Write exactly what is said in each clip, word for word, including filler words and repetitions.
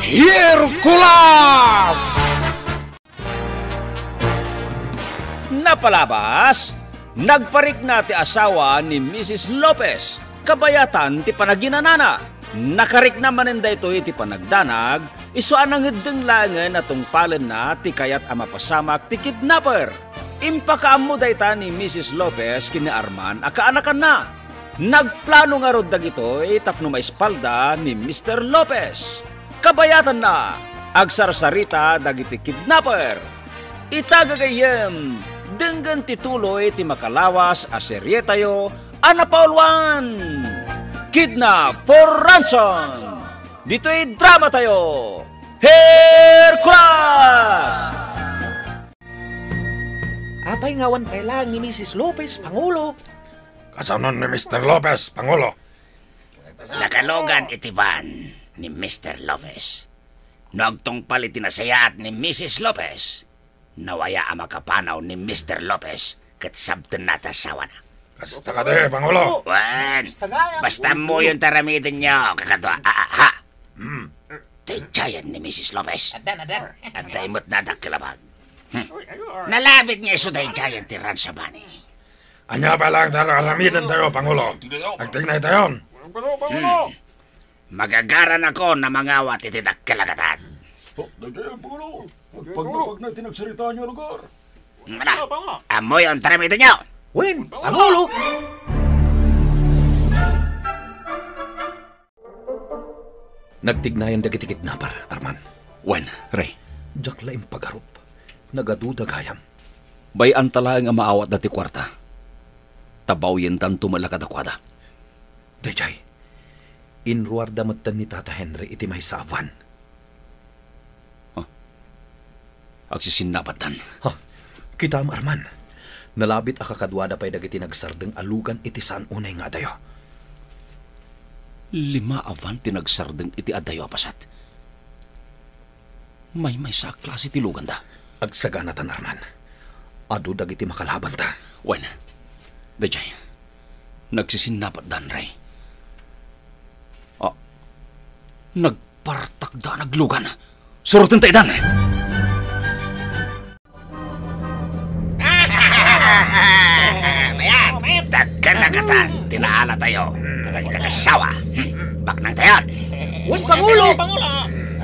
Hercules! Napalabas, nagparikna ti asawa ni Misis Lopez, kabayatan ti panaginanana. Nakarikna manen daytoy ti panagdanag, isu a nangeddeng laengen a tungpalenna ti kayat a mapasamak ti kidnapper. Impakaammo dayta ni Misis Lopez ken ni Arman a kaanakanna. Nagplano ngarud dagitoy tapno maispalda ni Mister Lopez. Kabayatanna, agsarsarita dagiti kidnapper. Ita gagayyem, denggen ti tuloy ti makalawas a serietayo a napauluan, Kidnap for Ransom. Ditoy dramatayo, Hercules! Apay nga awan pay laeng ni Misis Lopez, Pangulo? Kasanon ni Mister Lopez, Pangulo? Nakalugan iti van ni Mister Lopez. No agtungpal iti nasayaat ni Misis Lopez, nawaya a makapanaw ni Mister Lopez ket sabtenna ti asawana. Kasta kadi, Pangulo? Wen, basta ammoyon ti aramidenyo, kakadua. Ah, ah, ha? Hmm. Daydiayen ni Misis Lopez. Addan, addan. Adda met nadakkel a bag. Hmm. Nalabit nga isu daydiayen ti ransom money. Ania pay laeng ti ar-, aramidentayo, Pangulo? Agtignaytayon. Hmm. Magagaranakon a mangawat iti dakkel a gatad. Oh, daydiayen, Pangulo. Agpagnapagna iti nagsaritaanyo a lugar. Mana, ammoyon ti aramidenyo. Wen, Pangulo. Nagtignayan dagiti kidnapper, Arman. Wen, Rey. Diak la impagarup. Nagaduda gayam. Bay-anta laeng a maawatda ti kuarta. Ta bawiendanto met la kadakuada. Daydiay, inruarda metten ni Tata Henry iti maysa a van. Huh? Agsisinnapatdan. Ha, kitaem, Arman. Nalabit a kakaduada pay dagiti nagsardeng a lugan iti saan unay nga adayo. Lima a van ti nagsardeng iti adayo a paset. Maymaysa a klase ti luganda. Agsaganatan, Arman. Adu dagiti makalabanta. Wen, daydiay, nagsisinnapatdan, Rey. Ah, nagpartakda a naglugan. Surotenta idan. Ayan, dakkel a gatad ti naalatayo kadagiti asawa. Hmm, baknangtayon. Wen, Pangulo!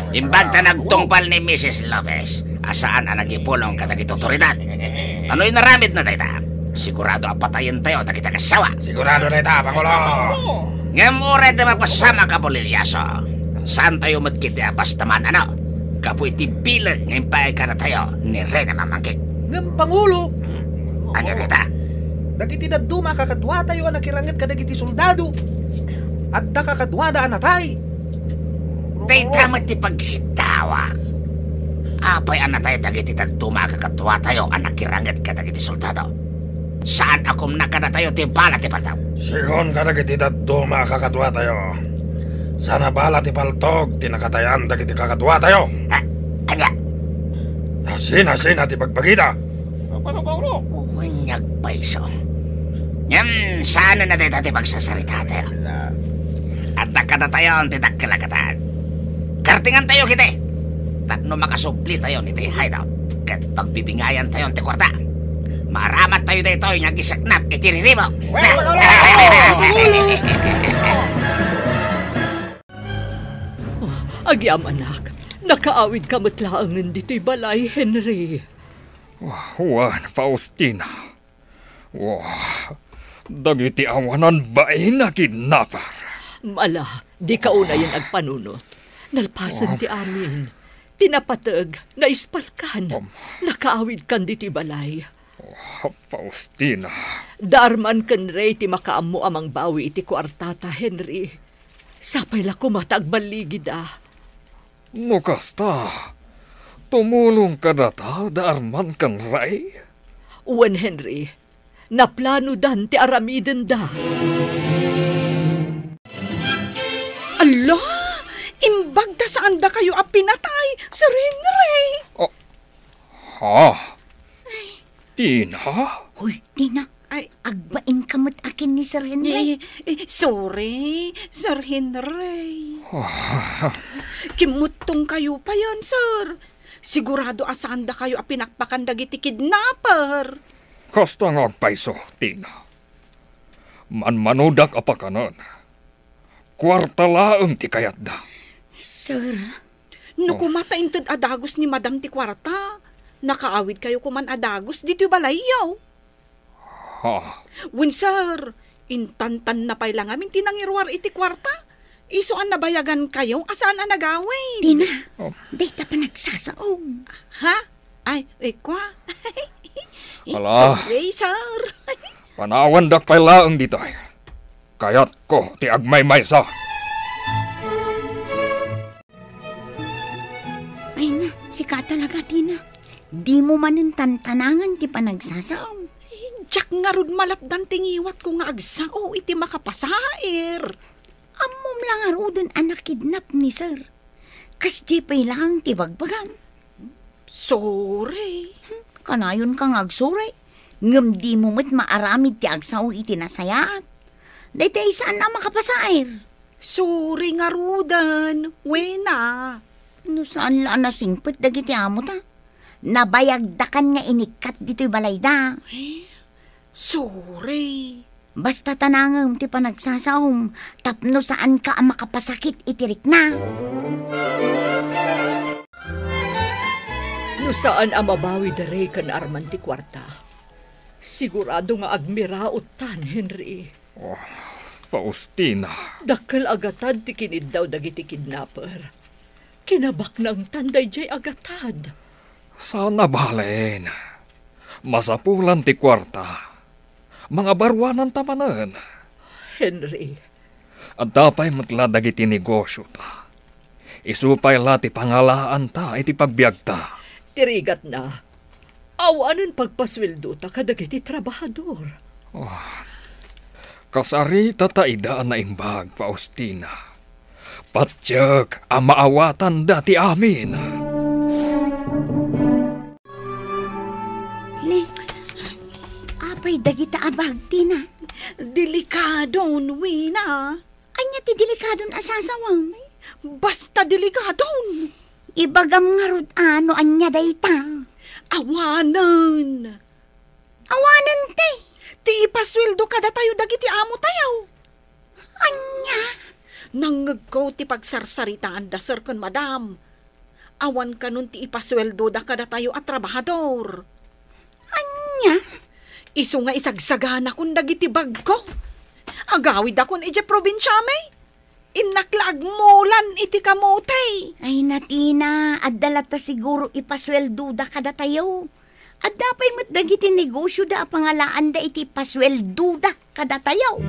Imbag ta nagtungpal ni Misis Lopez a saan a nagipulong kadagiti otoridad. Ta no inaramidna dayta, sigurado a patayentayo dagiti asawa. Sigurado dayta, Pangulo. Ngem uray ti mapasamak a bulilyaso, saantayo met ketdi a basta man, ano, gapu iti bileg nga impaay kadatayo ni Reyna Mamangkik. Ngem, Pangulo! Ania dayta? Dagiti dadduma a kakaduatayo a nakiranget kadagiti soldado, adda kakaduada a natay. Dayta met ti pagsiddawak. Apay a natay dagiti dadduma a kakaduatayo a nakiranget kadagiti soldado? Saan a kumna kadatayo ti bala ti paltog? Sigun kadagiti dadduma a kakaduatayo, saan a bala ti paltog ti nakatayan dagiti kakaduatayo. Ah, ania? Asin-asina ti bagbagida? Wen, agpayso. Ngem, saanen a dayta ti pagsasaritatayo. Adda kadatayon ti dakkel a gatad. Kartingantayo ketdi tapno makasublitayon iti hideout ket pagbibingayantayon ti kuarta. Maaramantayo daytoy nga agisaknap iti riribuk. Oh, agyamanak, nakaawidka met laengen ditoy balay, Henry. Wen, Faustina. Wah, dagiti awanan bain a kidnapper. Mala, dika unayen agpanunot. Nalpasen ti amin. Ti napateg, naispalkan. Um. Nakaawidkan ditoy balay. Wah, Faustina. Da Arman ken Rey ti makaammo a mangbawi iti kuartata, Henry. Sapay la koma ta agballigida. No kasta, tumulong kadata da Arman ken Rey? Wen, Henry, naplanodan ti aramidenda. Ala! Imbag ta saandakayo a pinatay, Sir Henry! Ah, ha? Tina? Hoy, Tina, ay, agbainka met a ken ni Sir Henry. Eh, eh, sorry, Sir Henry. Ah. Kimmuttongkayo payen, sir. Sigurado a saandakayo a pinakpakan dagiti kidnapper. Kasta nga agpayso, Tina. Manmanodak a pakanen. Kuarta laeng ti kayatda. Sir, no Oh. koma ta inted a dagus ni Madam ti kuarta, nakaawidkayo koman a dagus ditoy balayyo. Ha? Wen, sir, intantanna pay la ngamin ti nangiruar iti kuarta. Isu a nabayagankayo a saan a nagawid. Tina, Oh. dayta panagsasaom. Ha? Ay, ikwa. Ala. Sorry, sir. Panawandak pay laeng ditoy. Kayatko ti agmaymaysa. Ay na, sika talaga, Tina. Dimo manen tantanangan ti panagsasaom. Diak ngarud malapdan ti ngiwatko nga agsao iti makapasair. Ammom la ngaruden a nakidnap ni Sir. Kasdiay pay laeng ti bagbagam. Sorry. Hmm, kanayonka nga agsorry. Ngem dimo met maaramid ti agsao iti nasayaat. Daytoy saan a makapasair. Sorry ngaruden, wena. No saan la a nasingpet dagiti amota. Nabayagdakan nga inikkat ditoy balayda. Sorry. Basta tanangem ti panagsasaom tapno saanka a makapasakit iti rikna. No saan a mabawi diri ken Arman ti kuarta, sigurado nga agmirauttan, Henry. Oh, Faustina. Dakkel a gatad ti kiniddaw dagiti kidnapper. Kinabaknangtan daydiay a gatad. Saan a balen. Masapulan ti kuarta. Mangabaruananta manen. Henry. Adda pay met la dagiti negosiota. Isu pay la ti pangalaanta iti pagbiagta. Ti rigatna, awanen pagpasueldota kadagiti trabahador. Oh. Kasarita ta ida a naimbag, Faustina. Patiek a maawatanda ti amin. Ni, apay dagita a bag, Tina? Delikadon, Wina. Ania ti delikadon a sasawem? Basta delikadon. Ibagam ngarud a no ania dayta. Awanen. Awanen ti? Ti ipasueldo kadatayo dagiti amotayo. Ania? Nangngegko ti pagsarsaritaanda, Sir, ken Madam. Awan kanon ti ipasueldoda kadatayo a trabahador. Ania? Isu nga isagsaganakon dagiti bagko. Agawidakon idiay probinsiami. Innak la agmulan iti kamote. Ay, Tina, adda latta siguro ipasueldoda kadatayo. Adda pay met dagiti negosioda a pangalaanda iti ipasueldoda kadatayo.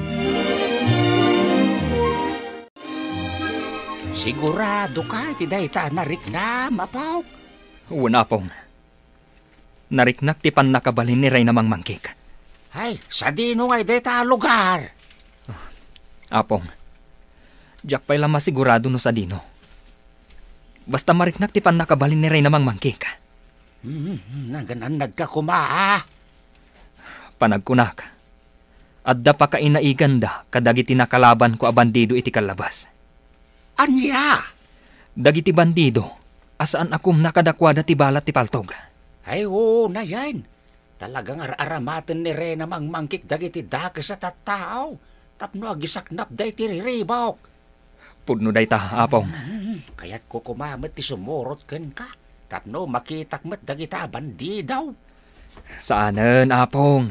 Siguradoka iti dayta a nariknam, Apong? Wen, Apong. Nariknak ti pannakabalin ni Reyna Mangmangkik. Ay, sadino ngay dayta a lugar? Apong, diak pay la masigurado no sadino. Basta mariknak ti pannakabalin ni Reyna Mangmangkik. Hmm, nagan-annadka koma, a. Panagkunak, adda pakainaiganda kadagiti nakalabanko a bandido iti kallabas. Ania? Dagiti bandido a saan a kumna kadakuada ti balat ti paltog. Ay, unayen. Talaga nga ar-aramaten ni Reyna Mangmangkik dagiti dakes a tattao tapno agisaknapda iti riribuk. Pudno dayta, Apong. Hmm, kayatko koma met ti sumurot kenka tapno makitak met dagita a bandido. Saanen, Apong.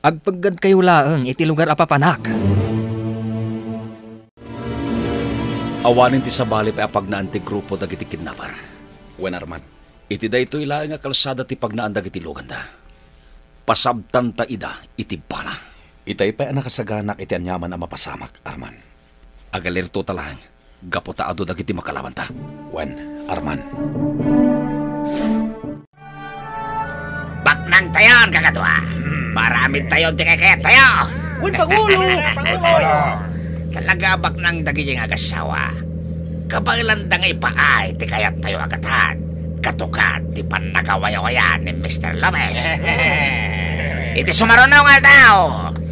Agpeggadkayo laeng iti lugar a papanak. Awanen ti sabali pay a pagnaan ti grupo dagiti kidnapper. Wen, Arman, iti daytoy laeng a kalsada ti pagnaan dagiti luganda. Pasabtanta ida iti bala. Itay pay a nakasaganak iti aniaman a mapasamak, Arman. Agalirto ta laeng gapu ta adu dagiti makalabanta. Wen, Arman. Baknangtayon, kakaduak. Maaramidtayon ti kaykayattayo. Wen, Pangulo! Pangulo! Talaga a baknang dagiti nga agassawa. Kabaelanda nga ipaay ti kayattayo a gatad. Katukat ti pannakawayawayan ni Mister Lopez. Iti sumaruno nga aldaw,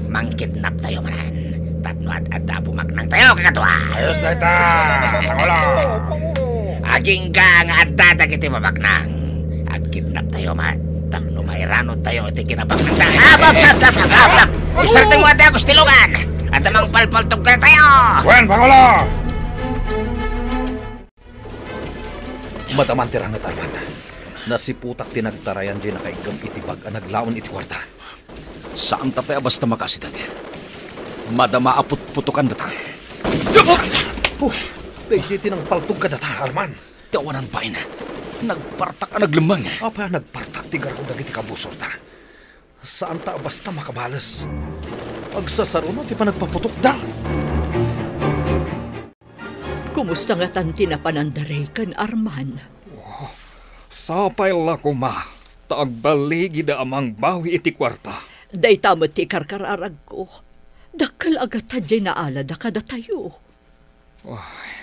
mangkidnaptayo manen. Tapno ad-adda a bumaknangtayo, kakaduak. Ayos dayta, Pangulo. Agingga nga adda dagiti mabaknang. Agkidnaptayo met tapno mairanudtayo iti kinabaknangda. Ap, ap, ap, ap, ap, ap, ap! Isardengmo ti Agos ti Lugan! Adda mangpalpaltog kadatayo! Wen, Pangulo! Madaman ti ranget, Arman. Nasiputak ti nagtarayan diay nakaiggem iti bag a naglaon iti kuarta. Saanta pay a basta makasideg. Madama a putputokan data. Oh, daydi ti nangpaltog kadata, Arman. Ti awanan bain, nagpartak a naglemmeng. Apay a nagpartak ti garaw dagiti kabusorta? Saanta a basta makabales. Agsasaruna ti panagpaputokda. Kumusta ngatan ti napananda ken Arman? Oh, sapay la koma ta agballigida a mangbawi iti kuarta. Dayta met ti ikarkararagko. Dakkel a gatad diay naalada kadatayo. Ay,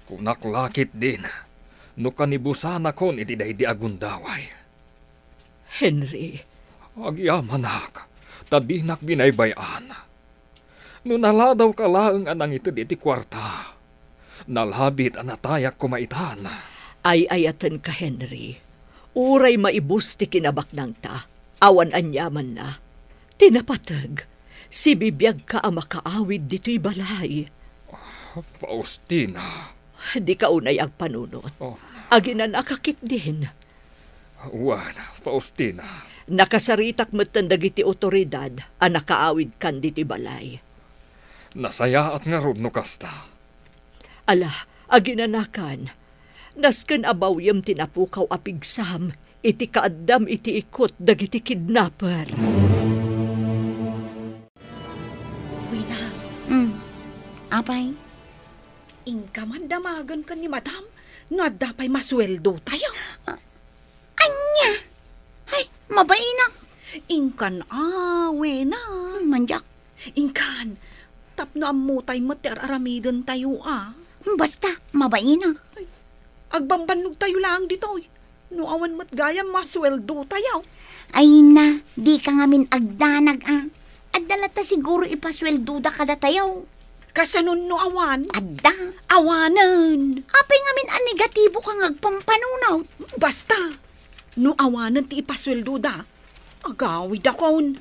kunak la ketdin no kanibusanakon iti daydi a gundaway. Henry. Agyamanak, ta dinak binaybay-an. No naladawka laeng a nangited iti kuarta, nalabit a natayak koma itan. Ay-ayatenka, Henry. Uray maibus ti kinabaknangta, awan aniamanna. Ti napateg, sibibiagka a makaawid ditoy balay. Faustina. Dika unay agpanunot. Oh. Aginanaka ketdin. Wen, Faustina. Nakasaritak metten dagiti otoridad a nakaawidkan ditoy balay. Nasayaat ngarud no kasta. Ala, aginanakan. Nasken a bawyem ti napukaw a pigsam iti kaaddam iti ikut dagiti kidnapper. Wena. Mm. Apay? Inka man damagen ken ni Madam no adda pay masueldotayo. Ah, ania? Ay, mabainak. Inkan a, wena. Hmm, mandiak. Inkan, tapno ammotay met ti ar-aramidentayo a. Basta, mabainak. Ay, agbambannogtayo laeng ditoy. No awan met gayam masueldotayo. Ay na, dika ngamin agdanag a. Adda latta siguro ipasueldoda kadatayo. Kasano no awan? Adda. Awanen. Apay ngamin a negatibo ka nga agpampanunot? Basta, no awanen ti ipasueldoda, agawidakon.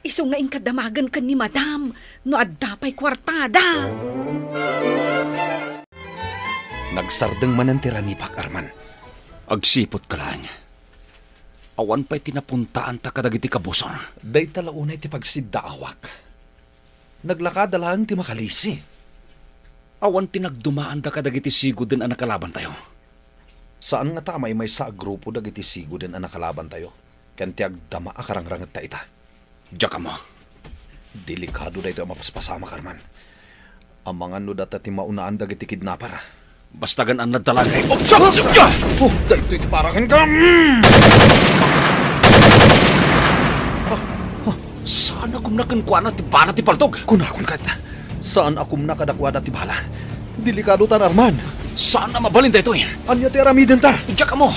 Isu nga inka damagen ken ni Madam no adda pay kuartada. Nagsardeng manen ti ranibak, Arman. Agsiputka laeng. Awan pay ti napuntaanta kadagiti kabusor. Dayta la unay ti pagsiddaawak. Naglakada laeng ti makalisi. Awan ti nagdumaanda kadagiti sigoden a nakalabantayo. Saan ngata a maymaysa a grupo dagiti sigoden a nakalabantayo ken ti agdama a karangrangetta ita? Diak ammo. Delikado daytoy a mapaspasamak, Arman. Amangan no data ti maunaan dagiti kidnapper. Basta gaan-annadta laeng. Oops! Oops! Oh, daytoy ti para kenka. Mm! Ah, ah, saan a kumna kenkuana ti bala ti paltog? Kunakon ket, saan a kumna kadakuada ti bala. Delikado tan, Arman. Saan a mabalin daytoy? Ania ti aramidenta? Diak ammo.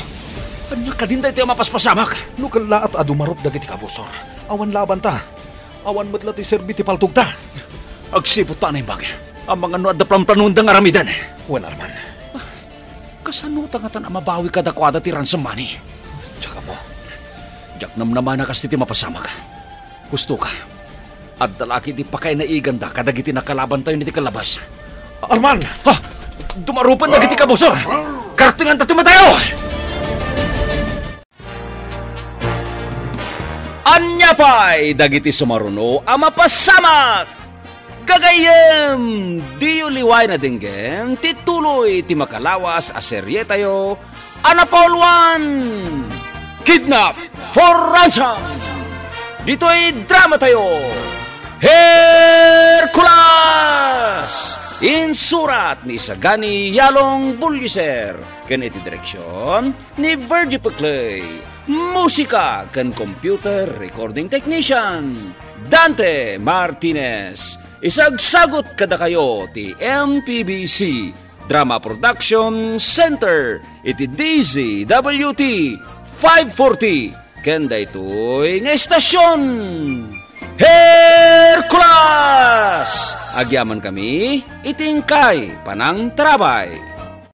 Ania kadin daytoy a mapaspasamak? No kellaat a dumarup dagiti kabusor, awan labanta. Awan met la ti serbi ti paltogta. Agsiputta a naimbag. Amangan no adda planplanuanda nga aramiden. Wen, Arman. Kasanota ngatan a mabawi kadakuada ti ransom money? Diak ammo. Diak namnama a kasta ti mapasamak. Husto ka. Adda la ketdi pakaynaiganda kadagiti nakalabantayon iti kallabas. Arman! Ha? Dumarupen dagiti kabusor! Kartenganta ti matayo! Ania pay dagiti sumaruno a mapasamak? Gagayyem, diyo liwayen a denggen ti tuloy ti makalawas a serietayo a napauluan, Kidnap for Ransom. Ditoy dramatayo, Hercules! Insurat ni Sagani Yalong Buliser ken iti direksion ni Virgie Peclay. Musika ken computer recording technician, Dante Martinez. Isagsagut kadakayo ti M P B C Drama Production Center iti D Z W T five forty ken daytoy nga estasion. Hercules! Agyamankami iti inkay panangtarabay.